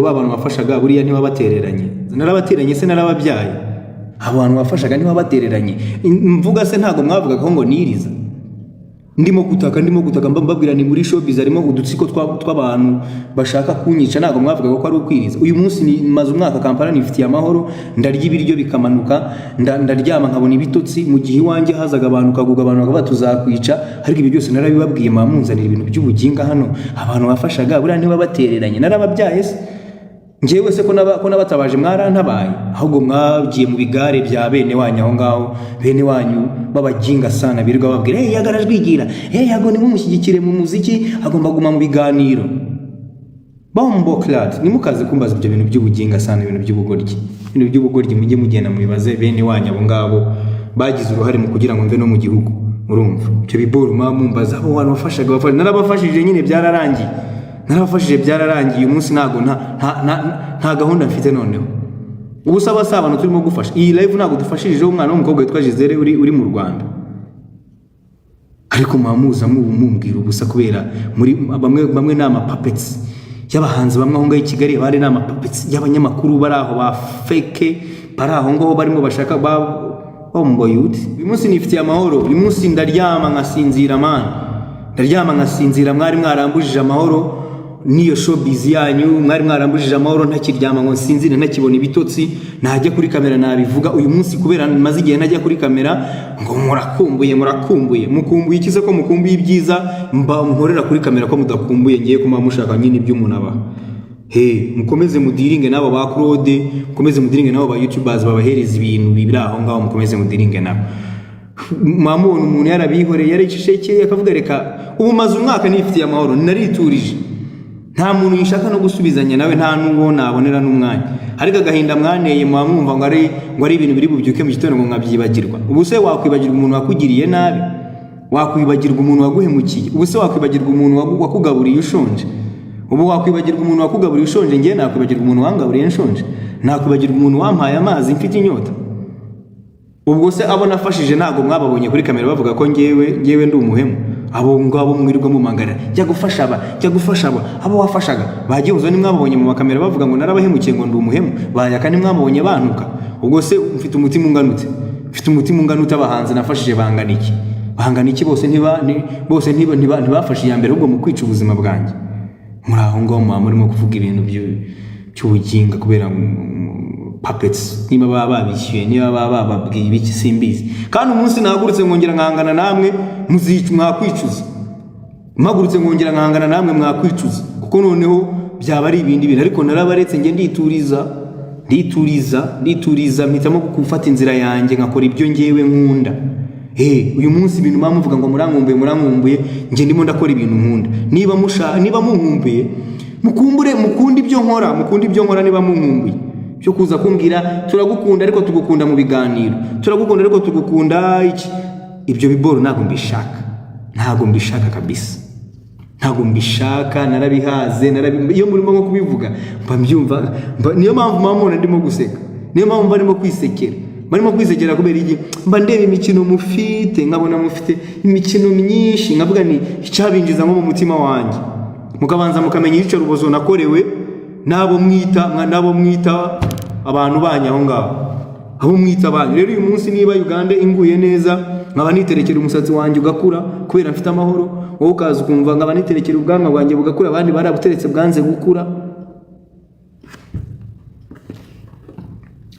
Ba bantu wafashaga buriya ntiwabatereranye? Narabatereranye se? Narababyaye? Abantu wafashaga ntiwabatereranye? Mvuga se, ntabwo mwavugaga ngo niriza ndimo gutaka, ndimo gutaka, mbabwira ni muri showbiz harimo udutsiko tw'abantu bashaka kunyica? Ntabwo mwavugaga ko ari ukwiriza? Uyu munsi ni maze umwaka Kampala nifitiye amahoro, ndarya ibiryo bikamanuka, ndaryama nkabona ibitotsi, mu gihe iwanjye hazaga abantu kaguga, abantu bakavuga tuzakwica. Ariko ibyo byose narabibabwiye, munzanira ibintu by'ubuginga hano. Abantu bafashaga buriya ntibabatereranye? Narababyaye se njyewe se? Ko nabatabaje mwarantabaye? Ahubwo mwagiye mu bigare bya bene wanyu aho ngaho, bene wanyu b'abaginga sana, birirwa babwira: "Hey, Yago arajwigira, hey, Yago nimumushyigikire mu muziki, agomba kuguma mu biganiro." Bomboclaat, nimukaze kumbaza ibyo bintu by'ubuginga sana, ibintu by'ubugoryi, ibintu by'ubugoryi. Mujye mugenda mubibaze bene wanyu abo ngabo bagize uruhare mu kugira ngo mve no mu gihugu. Urumva ibyo biboro muba mumbaza? Abo bantu wafashaga bafasha, narabafashije nyine, byararangiye. Narabafashije, byararangiye. Uyu munsi ntabwo nta gahunda mfite noneho. Ubu se aba si abantu turimo gufasha? Iyi live ntabwo dufashirijeho umwana w'umukobwa witwa Gisele uri mu Rwanda? Ariko muba muza mumbwira ubusa kubera muri bamwe, bamwe ni amapuppets y'abahanzi bamwe aho ngaho i Kigali, abandi ni amapuppets y'abanyamakuru bari aho ba fake, bari aho ngaho barimo bashaka ba bomboyuti. Uyu munsi nifitiye amahoro, uyu munsi ndaryama nkasinzira, man, ndaryama nkasinzira. Mwari mwarambujije amahoro n'iyo showbiz yanyu, mwari mwarambujije amahoro, ntakiryama ngo nsinzire, ntakibona ibitotsi, najya kuri kamera nabivuga. Uyu munsi kubera maze igihe ntajya kuri kamera, ngo murakumbuye, murakumbuye. Mukumbuye iki se, ko mukumbuye ibyiza mba nkorera kuri kamera, ko mudakumbuye ngiye kuma mushaka nyine ibyo umuntu aba? He, mukomeze mudiringe n'abo ba Claude, mukomeze mudiringe n'abo ba YouTubers babahereza ibintu biri aho ngaho, mukomeze mudiringe nabo. Mwamubona umuntu yarabihoreye, yaricecekeye, akavuga reka. Ubu maze umwaka nifitiye amahoro, nariturije, nta muntu yishaka no gusubizanya nawe, nta n'uwo nabonera n'umwanya. Ariko agahinda mwaneye, muba mwumva ngo ari ibintu biri bubyuke mu gitondo ngo nkabyibagirwa. Ubu se wakwibagirwa umuntu wakugiriye nabi? Wakwibagirwa umuntu waguhemukiye? Ubu se wakwibagirwa umuntu wakugaburiye ushonje? Ubu wakwibagirwa umuntu wakugaburiye ushonje? Ngewe nakwibagirwa umuntu wangaburiye nshonje? Nakwibagirwa umuntu wampaye amazi mfite inyota? Ubwo se abo nafashije ntabwo mwababonye kuri kamera bavuga ko ngewe ndi umuhemu? Abo ngabo mwirirwa mumangara, jya gufasha aba, jya gufasha aba, abo wafashaga bagiye ntimwababonye mu makamera bavuga ngo narabahemukiye, ngo ndi umuhemu? Bayaka ntimwababonye bantuka? Ubwo se mfite umutima unganutse? Mfite umutima unganutse? Abahanzi nafashije bangana iki? Bangana iki? Bose ntiba bose ntibafashe iya mbere ahubwo mu kwica ubuzima bwanjye. Muri aho ngaho muba murimo kuvuga ibintu by'ubuginga kubera puppets, niba baba babishyuye, niba baba bababwiye ibiki, simbizi. Kandi umunsi nahagurutse nkongera nkahangana namwe, mwakwicuza. Mpagurutse nkongera nkahangana namwe, mwakwicuza, kuko noneho byaba ari ibindi bintu. Ariko narabaretse, njye ndituriza, ndituriza, ndituriza, mpitamo gufata inzira yanjye nkakora ibyo ngewe nkunda. Hey, uyu munsi ibintu muba muvuga ngo murankumbuye, murankumbuye, njye ndimo ndakora ibintu nkunda. Niba munkumbuye, mukumbure, mukunde ibyo nkora, mukunde ibyo nkora. Niba munkumbuye, byo kuza kumbwira turagukunda ariko tugukunda mu biganiro, turagukunda ariko tugukunda iki, ibyo biboro ntabwo mbishaka, ntabwo mbishaka kabisa, ntabwo mbishaka, narabihaze. Iyo murimo nko kubivuga mba mbyumva, niyo mpamvu muba mubona ndimo guseka, niyo mpamvu mba ndimo kwisekera. Barimo kwisekera kubera iki? Mba ndeba imikino mufite, nkabona mufite imikino myinshi, nkavuga ni icyabinjiza nko mu mutima wanjye, mukabanza mukamenya iyicarubozo nakorewe n'abo mwita abantu banyu aho ngaho, abo mwita banyu. Rero uyu munsi niba Uganda inguye neza, nkaba niterekera umusatsi wanjye ugakura kubera mfite amahoro, wowe ukaza ukumva, nkaba niterekera ubwanwa bwanjye bugakura, abandi barabuteretse bwanze gukura.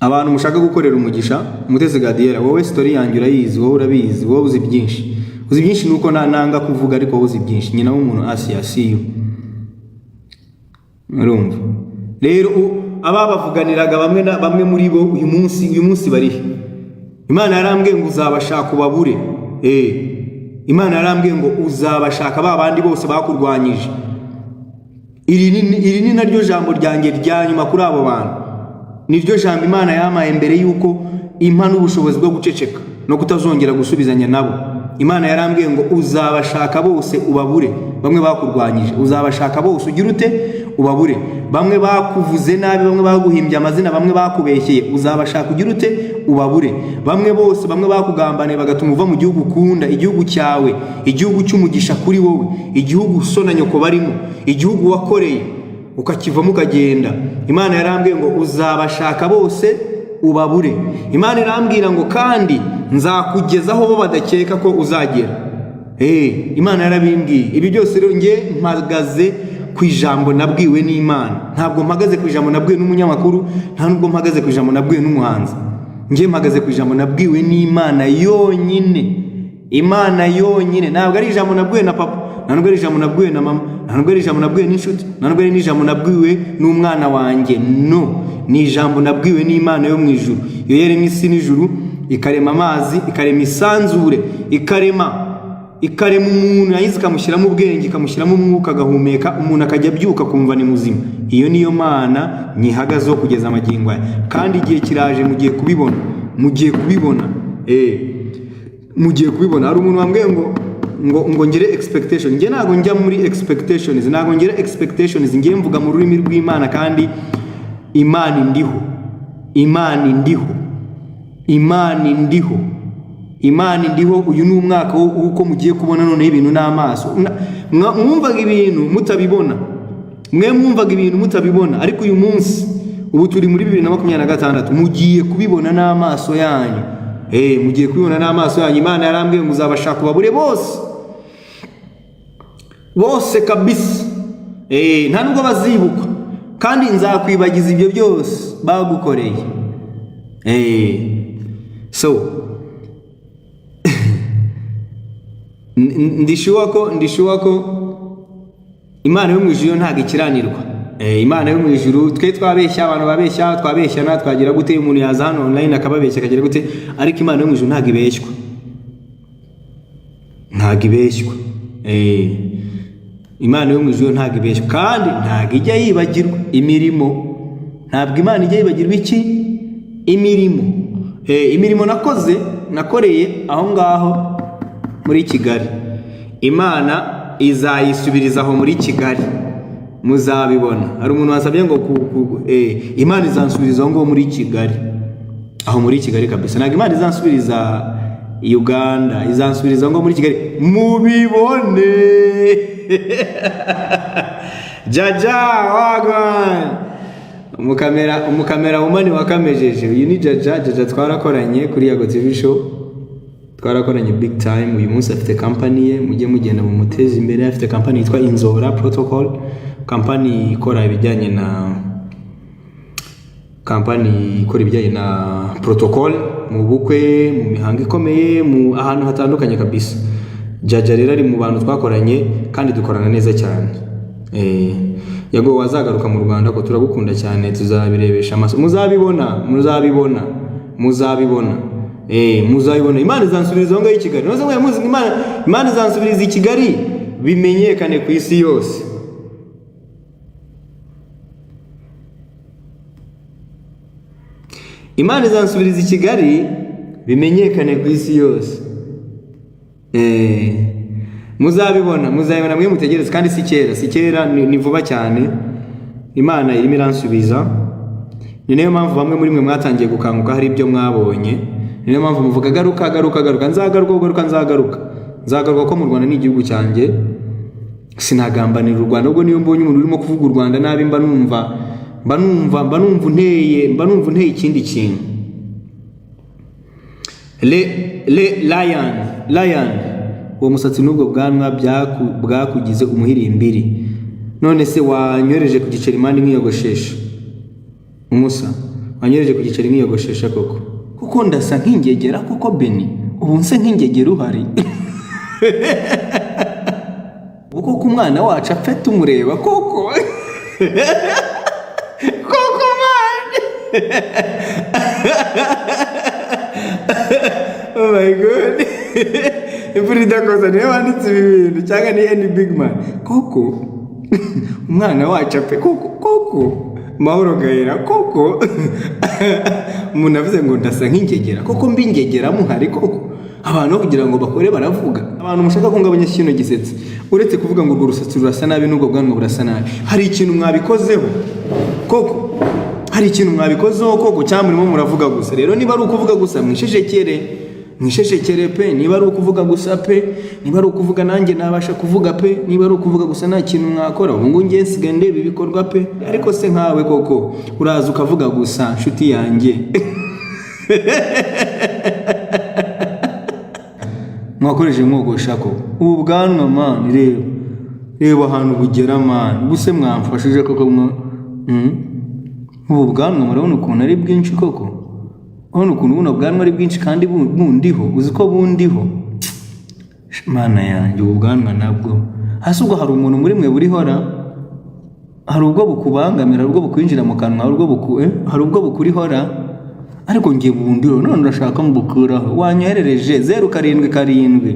Abantu mushaka gukorera umugisha Umutesi Gadiyera, wowe story yanjye urayizi, wowe urabizi, wowe uzi byinshi, uzi byinshi, nuko nanga kuvuga, ariko wowe uzi byinshi. Nyina w'umuntu Asia, see you. Urumva rero, ababavuganiraga bamwe na bamwe muri bo uyu munsi barihe? Imana yarambwiye ngo uzabashaka ubabure. Imana yarambwiye ngo uzabashaka, ba bandi bose bakurwanyije. Iri ni naryo jambo ryanjye rya nyuma kuri abo bantu, niryo jambo Imana yampaye mbere y'uko impa n'ubushobozi bwo guceceka no kutazongera gusubizanya nabo. Imana yarambwiye ngo uzabashaka bose ubabure, bamwe bakurwanyije, uzabashaka bose ugire ute? Ubabure. Bamwe bakuvuze nabi, bamwe baguhimbye amazina, bamwe bakubeshyeye, uzabashaka ugire ute? Ubabure. Bamwe bose, bamwe bakugambaniye bagatuma uva mu gihugu ukunda, igihugu cyawe, igihugu cy'umugisha kuri wowe, igihugu so na nyoko barimo, igihugu wakoreye. ukakivamo ukagenda. Imana yarambwiye ngo uzabashaka bose ubabure. Imana irambwira ngo kandi nzakugezaho bo badakeka ko uzagera. Imana yarabimbwiye. Ibi byose rero njye mpagaze ku ijambo nabwiwe n'Imana. Ntabwo mpagaze ku ijambo nabwiwe n'umunyamakuru, nta nubwo mpagaze ku ijambo nabwiwe n'umuhanzi. Njye mpagaze ku ijambo nabwiwe n'Imana yonyine. Imana yonyine. Ntabwo ari ijambo nabwiwe na papa, nta nubwo ari ijambo nabwiwe na mama, nta nubwo ari ijambo nabwiwe n'inshuti, nta nubwo ari n'ijambo nabwiwe n'umwana wanjye. No, ni ijambo nabwiwe n'Imana yo mu ijuru. Iyo yaremye isi n'ijuru, ikarema amazi, ikarema isanzure, ikarema umuntu, yarangiza ikamushyiramo ubwenge, ikamushyiramo umwuka, agahumeka, umuntu akajya abyuka akumva ni muzima. Iyo niyo Mana nyihagazeho kugeza amagingo aya. Kandi igihe kiraje, mugiye kubibona, mugiye kubibona. Mugiye kubibona. Hari umuntu wambwiye ngo ngire expectation. Njye ntabwo njya muri expectations, ntabwo ngira expectations. Ngiye mvuga mu rurimi rw'Imana, kandi Imana indiho, Imana indiho, Imana indiho, Imana indiho. Uyu ni umwaka w'uko mugiye kubona noneho ibintu n'amaso. Mwumvaga ibintu mutabibona, mwe mwumvaga ibintu mutabibona, ariko uyu munsi ubu turi muri 2026, mugiye kubibona n'amaso yanyu. Mugiye kubibona n'amaso yanyu. Imana yarambwiye ngo uzabashaka ubabure bose bose kabisa. Nta nubwo bazibuka, kandi nzakwibagiza ibyo byose bagukoreye. So ndishuwa ko Imana yo mu ijuru ntabwo ikiranirwa. Imana yo mu ijuru, twe twabeshya, abantu babeshya, twabeshyana, twagira gute, umuntu yaza hano online akababeshya akagira gute, ariko Imana yo mu ijuru ntabwo ibeshywa, ntabwo ibeshywa. Imana yo mu ijuru ntabwo ibeshywa, kandi ntabwo ijya yibagirwa imirimo. Ntabwo Imana ijya yibagirwa iki? Imirimo. Imirimo nakoze, nakoreye aho ngaho muri Kigali, Imana izayisubiriza aho muri Kigali, muzabibona. Hari umuntu wasabye ngo Imana izansubiriza aho ngaho muri Kigali, aho muri Kigali kabisa. Ntabwo Imana izansubiriza Uganda, izansubiriza aho ngaho muri Kigali, mubibone. Jaja wagwan, umukamera woman wakamejeje. Uyu ni Jaja. Jaja twarakoranye kuri Yago TV Show, twarakoranye big time. Uyu munsi afite company ye, mujye mugenda mumuteze imbere. Afite company yitwa Inzora Protocol, company ikora ibijyanye na company ikora ibijyanye na protocol mu bukwe, mu mihango ikomeye, mu ahantu hatandukanye kabisa. Jaja rero ari mu bantu twakoranye kandi dukorana neza cyane. Yago wazagaruka mu Rwanda ko turagukunda cyane, tuzabirebesha amaso, muzabibona, muzabibona, muzabibona. Muzabibona. Imana izansubiriza aho ngaho i Kigali. Noze mwe muzi Imana izansubiriza i Kigali bimenyekane ku isi yose. Imana izansubiriza i Kigali bimenyekane ku isi yose. Muzabibona, muzabibona, mwe mutegereze. Kandi si kera, si kera, ni vuba cyane. Imana irimo iransubiza. Ni nayo mpamvu bamwe muri mwe mwatangiye gukanguka, hari ibyo mwabonye. Ni nayo mpamvu muvuga garuka, garuka, garuka, nzagaruka, garuka, nzagaruka, nzagaruka, ko mu Rwanda ni igihugu cyanjye, sinagambanira u Rwanda. Ubwo niyo mbonye umuntu urimo kuvuga u Rwanda nabi, mba numva unteye ikindi kintu. Le Lion, Lion, uwo musatsi n'ubwo bwanwa bwakugize umuhirimbiri. None se wanyoreje ku giceri mani nkiyogoshesha? Umusa wanyoreje ku giceri nkiyogoshesha koko? Kuko ndasa nk'ingegera koko Beni, ubu nse nk'ingegera uhari. Kuko umwana wacu apfe tumureba koko. Koko man. Oh my God. Imvura idakoza niwe wanditse ibi bintu cyangwa ni any big man. Koko umwana wacu apfe koko, koko Mahoro Gahera koko. Umuntu avuze ngo ndasa nk'ingegera koko, mbi ingegera muhari koko. Abantu kugira ngo bakore baravuga. Abantu mushaka ko ngabanya kino gisetsi, uretse kuvuga ngo urwo rusatsi rurasa nabi n'ubwo bwanwa burasa nabi, hari ikintu mwabikozeho koko? Hari ikintu mwabikozeho koko, cyangwa murimo muravuga gusa? Rero niba ari ukuvuga gusa, mwisheshekere. Mwisheshekere pe. Niba ari ukuvuga gusa pe, niba ari ukuvuga nanjye nabasha kuvuga pe, niba ari ukuvuga gusa nta kintu mwakora. Ubu ngubu ngiye nsigaye ndeba ibikorwa pe. Ariko se nkawe koko uraza ukavuga gusa, nshuti yanjye? Mwakoresheje mwogosha ko ubu bwanwa, man, reba, reba ahantu bugera, man. Ubuse mwamfashije koko mwa? Ubu bwanwa murabona ukuntu ari bwinshi koko? Urabona ukuntu buno bwanwa ari bwinshi kandi bundiho? Uzi ko bundiho? Mana yanjye, ubu bwanwa nabwo hasi. Ubwo hari umuntu muri mwe burihora? Hari ubwo bukubangamira? Hari ubwo bukwinjira mu kanwa? Hari ubwo bukurihora? Ariko ngiye bundiho, none urashaka mbukuraho? Wanyoherereje 077.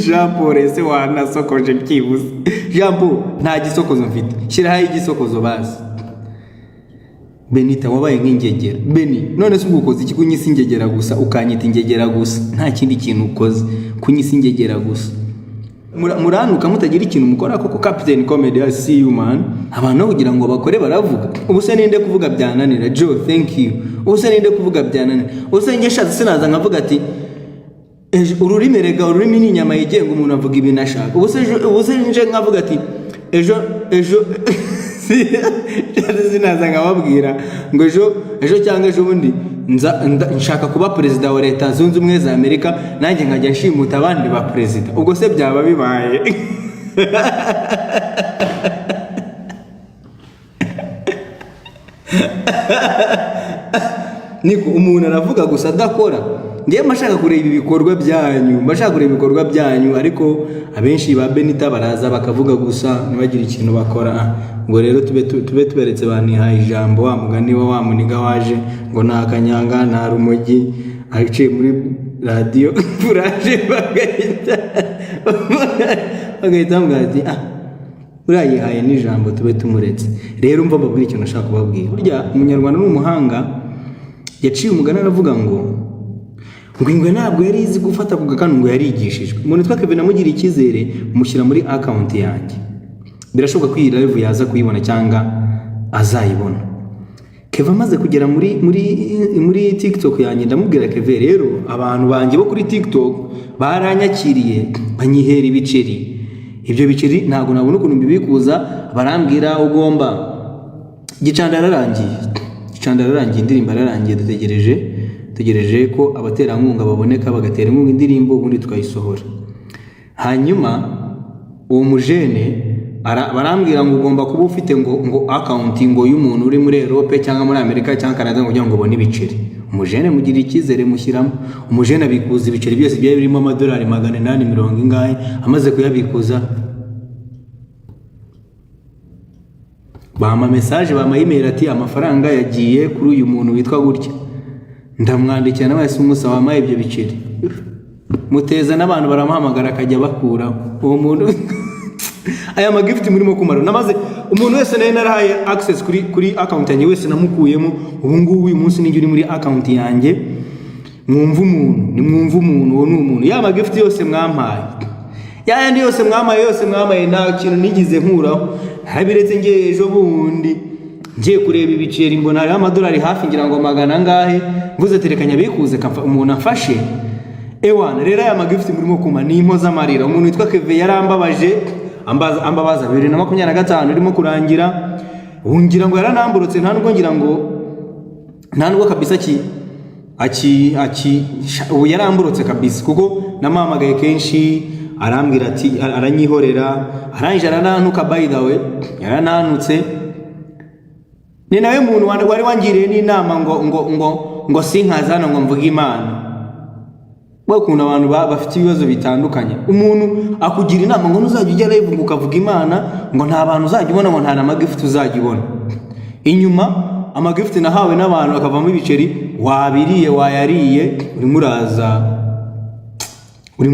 Jean Paul, ese wanasokoje byibuze? Jean Paul, nta gisokozo mfite, shyiraho igisokozo basi. Benita, wabaye nk'ingegera. Beni, none se ubwo ukoze iki kunyisa ingegera gusa, ukanyita ingegera gusa, nta kindi kintu ukoze kunyisa ingegera gusa? Muranuka mutagira ikintu mukora koko? Captain Comedy, I see you, man. Abantu kugira ngo bakore baravuga. Ubu se ninde kuvuga byananira? Joe, thank you. Ubu se ninde kuvuga byananira? Ubu se njye shatse sinaza nkavuga ati ejo? Ururimi rega, ururimi ni inyama yigenga, umuntu avuga ibintu ashaka. Ubu se nje nkavuga ati ejo sinaza nkababwira ngo ejo cyangwa ejo bundi nshaka kuba perezida wa Leta Zunze Ubumwe za Amerika, nanjye nkajya nshimuta abandi ba perezida? Ubwo se byaba bibaye? Niko umuntu aravuga gusa adakora. Ngewe mba nshaka kureba ibikorwa byanyu, mba nshaka kureba ibikorwa byanyu, ariko abenshi ba Benita baraza bakavuga gusa ntibagire ikintu bakora. Ngo rero tube tuberetse, banihaye ijambo. Wa mugani wa wa muniga waje ngo nta kanyanga, nta rumogi, aciye muri radiyo furaje, bagahita bamubwira ati: "Ah, uriya yihaye n'ijambo, tube tumuretse." Rero mva mbabwire ikintu nashaka kubabwira. Burya Umunyarwanda ni umuhanga, yaciye umugani aravuga ngo ingwe ntabwo yari izi gufata ku gakanu, ngo yarigishijwe. Umuntu witwa Kevin amugiriye icyizere, mushyira muri account yanjye. Birashoboka ko iyi live yaza kuyibona cyangwa azayibona. Kevin amaze kugera muri TikTok yanjye, ndamubwira: "Kevin, rero abantu banjye bo kuri TikTok baranyakiriye, banyihera ibiceri. Ibyo biceri ntabwo nabona ukuntu mbibikuza. Barambwira ugomba Gicanda yararangiye, Gicanda yararangiye, indirimbo yararangiye. Dutegereje ko abaterankunga baboneka, bagatera inkunga indirimbo, ubundi tukayisohora." Hanyuma uwo mujene barambwira ngo ugomba kuba ufite ngo account ngo y'umuntu uri muri Europe cyangwa muri Amerika cyangwa Canada ngo kugira ngo ubone ibiceri. Umujene mugirira icyizere, mushyiramo. Umujene abikuza ibiceri byose byari birimo amadolari 800 mirongo ingahe. Amaze kuyabikuza, bampa message, bampa email ati amafaranga yagiye kuri uyu muntu witwa gutya. Ndamwandikira nawe, ese umusa wampaye ibyo biceri? Muteza n'abantu baramuhamagara, akajya bakuraho uwo muntu. Aya magifuti murimo kumara, namaze umuntu wese nari narahaye access kuri account yanjye wese namukuyemo. Ubu ngubu uyu munsi nijye uri muri account yanjye. Mwumva umuntu, nimwumva umuntu, uwo ni umuntu. Ya magifuti yose mwampaye, ya yandi yose mwampaye, yose mwampaye, nta kintu nigize nkuraho, narabiretse. Ngiye ejo bundi ngiye kureba ibiceri, mbona hariho amadolari hafi ngira ngo magana angahe. Mvuze terekanya abikuze umuntu afashe. Ewana, rero aya magifuti murimo kuma ni impozamarira. Umuntu witwa Keve yarambabaje, ambabaza 2025 irimo kurangira. Ubu ngira ngo yaranamburutse, nta nubwo ngira ngo, nta nubwo kabisa aki aki aki ubu yaramburutse kabisa, kuko namuhamagaye kenshi arambwira ati aranyihorera, arangije aranantuka. By the way, yaranantutse. Ni nawe muntu wari wangiriye n'inama ngo sinkaze hano ngo mvuge Imana. We, ukuntu abantu bafite ibibazo bitandukanye! Umuntu akugira inama ngo ntuzajya ujya live ngo ukavuga Imana, ngo nta bantu uzajya ubona, ngo nta na magifuti uzajya ubona. Inyuma amagifuti nahawe n'abantu akavamo ibiceri wabiriye, wayariye. Urimo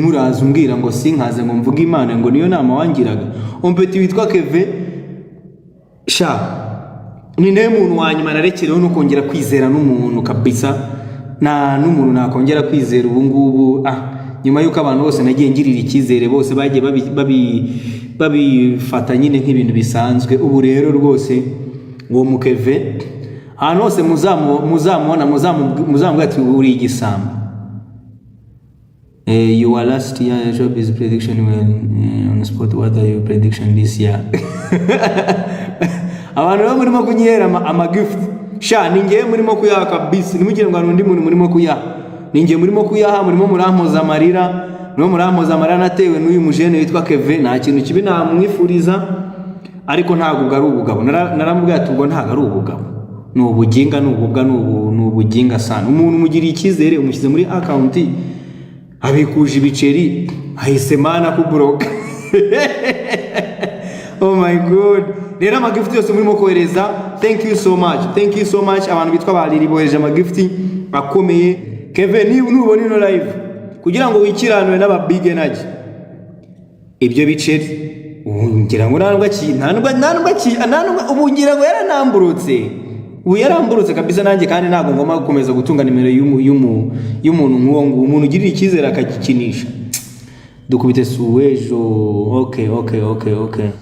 uraza umbwira ngo sinkaze ngo mvuge Imana, ngo niyo nama wangiraga. Umpeti witwa Keve sha, ni nawe muntu wa nyuma narekereho no kongera kwizera n'umuntu kabisa. Nta n'umuntu nakongera kwizera ubu ngubu, nyuma y'uko abantu bose nagiye ngirira icyizere bose bagiye babifata nyine nk'ibintu bisanzwe. Ubu rero rwose uwo mukeve Ahantu hose muzamubona, muzamubwira ati: "Uri igisambo." Your last year showbiz prediction when on spot, what are your prediction this year? Abantu baba murimo kunyihera ama gift, sha, ni ngewe murimo kuyaha kabisa. Ntimugire ngo hari undi muntu murimo kuyaha, ni ngewe murimo kuyaha. Murimo murampoza amarira, murimo murampoza amarira natewe n'uyu mujene witwa Kevin. Nta kintu kibi namwifuriza, ariko ntabwo ubwo ari ubugabo. Naramubwiye ati: "Ubwo ntabwo ari ubugabo, ni ubuginga, ni ububwa, ni ubuginga sana." Umuntu umugiriye icyizere, umushyize muri account, abikuje ibiceri, ahise mana kuburoka. Oh my God! Rero amagift yose murimo kohereza, thank you so much, thank you so much. Abantu bitwa ba Lili bohereje amagift akomeye. Kevin, niba nubona ino live, kugira ngo wikiranure n'aba big energy, ibyo biceri ubu ngira ngo nta nubwo nta nubwo ubu ngira ngo yaranamburutse, ubu yaramburutse kabisa. Nanjye kandi ntabwo ngomba gukomeza gutunga nimero y'umuntu nk'uwo nguwo, umuntu ugirira icyizere akagikinisha. Dukubite suwejo. Okay,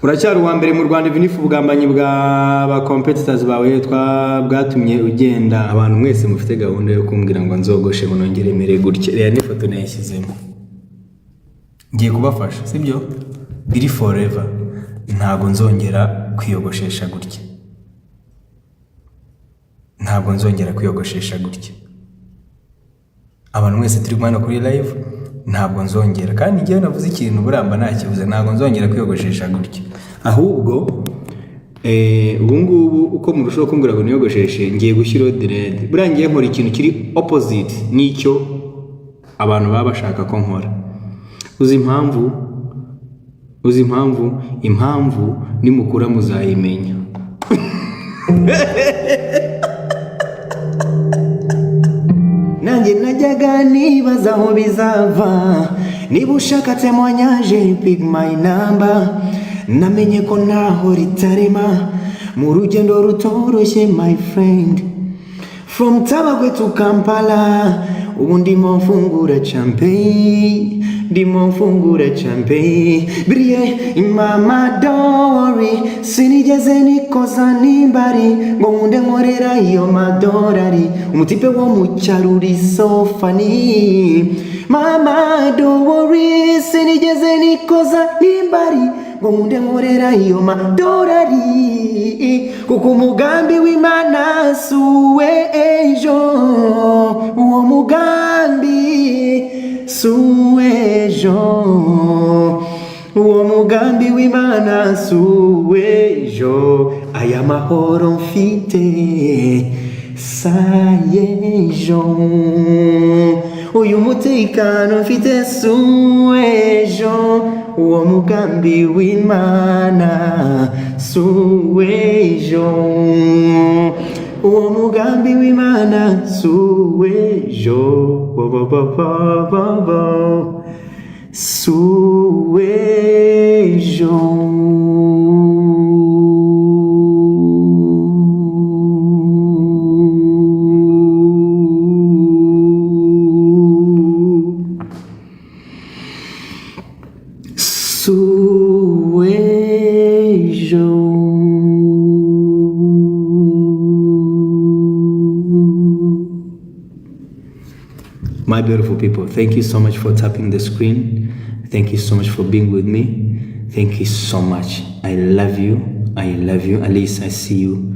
uracyari uwa mbere mu Rwanda even if ubugambanyi bwa ba competitors bawe twa bwatumye ugenda. Abantu mwese mufite gahunda yo kumbwira ngo nzogoshe, ngo nongere mere gutya, reba n'ifoto nayishyizemo. Ngiye kubafasha, sibyo? Biri forever, ntabwo nzongera kwiyogoshesha gutya, ntabwo nzongera kwiyogoshesha gutya. Abantu mwese turi kumwe hano kuri live, ntabwo nzongera. Kandi njyewe navuze ikintu buramba ntakibuze, ntabwo nzongera kwiyogoshesha gutya. Ahubwo ubu ngubu uko murushaho kumbwira ngo niyogosheshe, ngiye gushyiraho dread. Buriya ngiye nkora ikintu kiri opposite n'icyo abantu baba bashaka ko nkora. Uzi impamvu? Uzi impamvu? Impamvu nimukura muzayimenya. Nanjye najyaga nibaza aho bizava. Niba ushaka témoignage, pick my number. Namenye ko ntaho ritarema mu rugendo rutoroshye, my friend, from Tabagwe to Kampala. Ubu ndimo mfungura champagne, ndimo mfungura champagne biriye. Mama, don't worry, sinigeze nikoza nimbari ngo nkunde nkorera iyo madorari. Umutipe wo mu cyaro uri so funny. Mama, don't worry, sinigeze nikoza nimbari ngo nkunde nkorera iyo madorari, kuko umugambi w'Imana si uw'ejo, uwo mugambi si uw'ejo, uwo mugambi w'Imana si uw'ejo. Aya mahoro mfite sayejo, uyu mutekano mfite si uw'ejo, uwo mugambi w'Imana si uw'ejo, uwo mugambi w'Imana si uw'ejo, bo bo bo bo bo bo si uw'ejo. Si uw'ejo. My beautiful people, thank you so much for tapping the screen. Thank you so much for being with me. Thank you so much. I love you. I love you. Alice, I see you.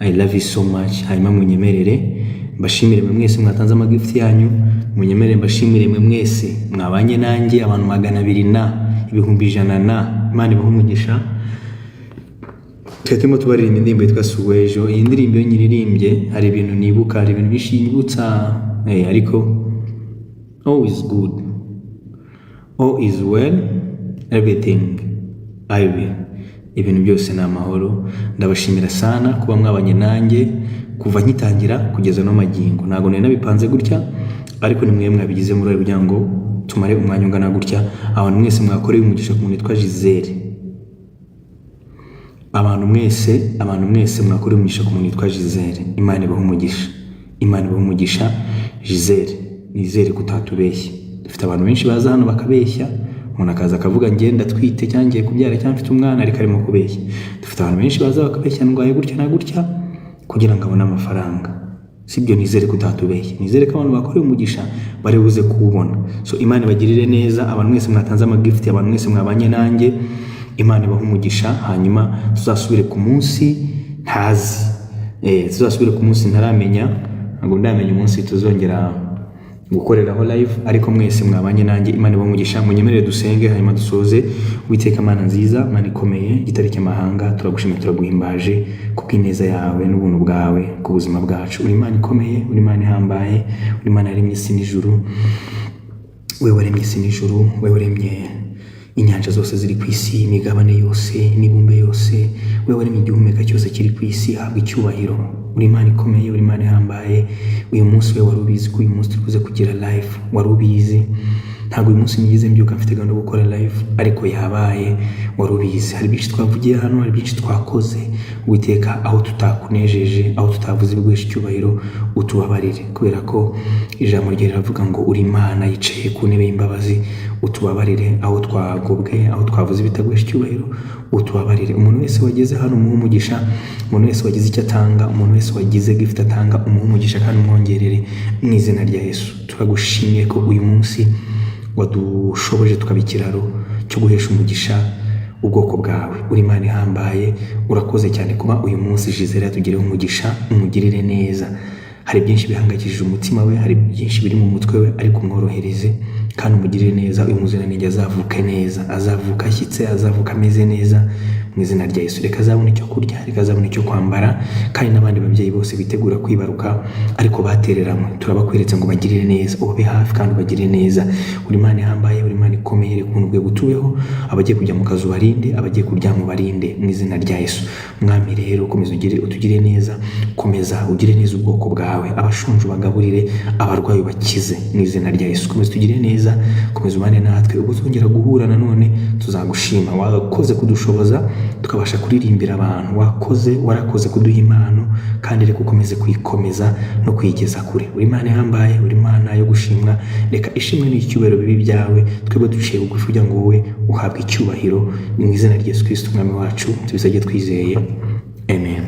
I love you so much. Hanyuma munyemerere mbashimire mwe mwese mwatanze amagift yanyu. Munyemerere mbashimire mwe mwese mwabanye nanjye, abantu 200 na 100,000 na Imana ibahe umugisha. Twe turimo tubaririmba indirimbo yitwa Suwejo. Iyi ndirimbo iyo nyiririmbye hari ibintu nibuka, hari ibintu byinshi nyibutsa, ariko all is good, all is well, everything I will, ibintu byose ni amahoro. Ndabashimira sana kuba mwabanye nanjye kuva nkitangira kugeza no magingo. Ntabwo nari nabipanze gutya, ariko ni mwe mwabigizemo uruhare kugira ngo tumare umwanya ungana gutya. Abantu mwese mwakoreye umugisha ku muntu witwa Gisele, abantu mwese, abantu mwese mwakoreye umugisha ku muntu witwa Gisele, Imana ibahe umugisha, Imana ibahe umugisha. Gisele, nizere ko utatubeshya. Dufite abantu benshi baza hano bakabeshya, umuntu akaza akavuga ngenda atwite cyangwa ngiye kubyara cyangwa mfite umwana, ariko arimo kubeshya. Dufite abantu benshi baza bakabeshya, ndwaye gutya na gutya. kugira ngo abone amafaranga, sibyo? Nizere ko utatubeshye, nizere ko abantu bakorewe umugisha bari buze kuwubona. So Imana ibagirire neza, abantu mwese mwatanze amagift, abantu mwese mwabanye nanjye, Imana ibahe umugisha. Hanyuma tuzasubire ku munsi ntazi, tuzasubire ku munsi ntaramenya, ntabwo ndamenya umunsi tuzongera gukoreraho live, ariko mwese mwabanye nanjye, Imana ibahe umugisha. Munyemerere dusenge, hanyuma dusoze. Uwiteka Mana nziza, Mana ikomeye, gitare cy'amahanga, turagushimira, turaguhimbaje kubw'ineza yawe n'ubuntu bwawe ku buzima bwacu. Uri Imana ikomeye, uri Imana ihambaye, uri Imana yaremye isi n'ijuru. Wewe waremye isi n'ijuru, wewe waremye inyanja zose ziri ku isi, imigabane yose, imibumbe yose, wewe waremye igihumeka cyose kiri ku isi, habwa icyubahiro. Uri Imana ikomeye, uri Imana ihambaye. Uyu munsi we wari ubizi ko uyu munsi turi buze kugira live, wari ubizi. Ntabwo uyu munsi nigeze mbyuka mfite gahunda yo gukora live, ariko yabaye, wari ubizi. Hari byinshi twavugiye hano, hari byinshi twakoze. Uwiteka, aho tutakunejeje, aho tutavuze ibiguhesha icyubahiro, utubabarire, kubera ko ijambo rye riravuga ngo uri Imana yicaye ku ntebe y'imbabazi. Utubabarire aho twagobwe, aho twavuze ibitaguhesha icyubahiro, utubabarire. Umuntu wese wageze hano umuhe umugisha, umuntu wese wagize icyo atanga, umuntu wese wagize gift atanga, umuhe umugisha kandi umwongerere mu izina rya Yesu. Turagushimiye ko uyu munsi wadushoboje tukaba ikiraro cyo guhesha umugisha ubwoko bwawe. Uri Imana ihambaye, urakoze cyane kuba uyu munsi Gisele yatugireho umugisha, umugirire neza. Hari byinshi bihangayikishije umutima we, hari byinshi biri mu mutwe we, ariko umworohereze kandi umugirire neza. Uyu muziranenge azavuke neza, azavuka ashyitse, azavuka ameze neza mu izina rya Yesu. Reka azabone icyo kurya, reka azabone icyo kwambara, kandi n'abandi babyeyi bose bitegura kwibaruka ariko batereranywe, turabakweretse ngo bagirire neza, ube hafi kandi ubagirire neza. Uri Imana ihambaye, uri Imana ikomeye, reka ubuntu bwe butubeho. Abagiye kujya mu kazi ubarinde, abagiye kuryama ubarinde mu izina rya Yesu. Mwami rero, komeza ugire utugire neza, komeza ugire neza ubwoko bwawe, abashonje ubagaburire, abarwayi ubakize mu izina rya Yesu. Komeza utugire neza, komeza ubane natwe. Ubwo tuzongera guhura nanone tuzagushima. Wakoze kudushoboza tukabasha kuririmbira abantu, wakoze, warakoze kuduha impano, kandi reka ukomeze kuyikomeza no kuyigeza kure. Uri Imana ihambaye, uri Imana yo gushimwa. Reka ishimwe n'icyubahiro bibe ibyawe, twebwe duciye bugufi kugira ngo wowe uhabwe icyubahiro. Ni mu izina rya Yesu Kristo Umwami wacu tubisabye twizeye, amen.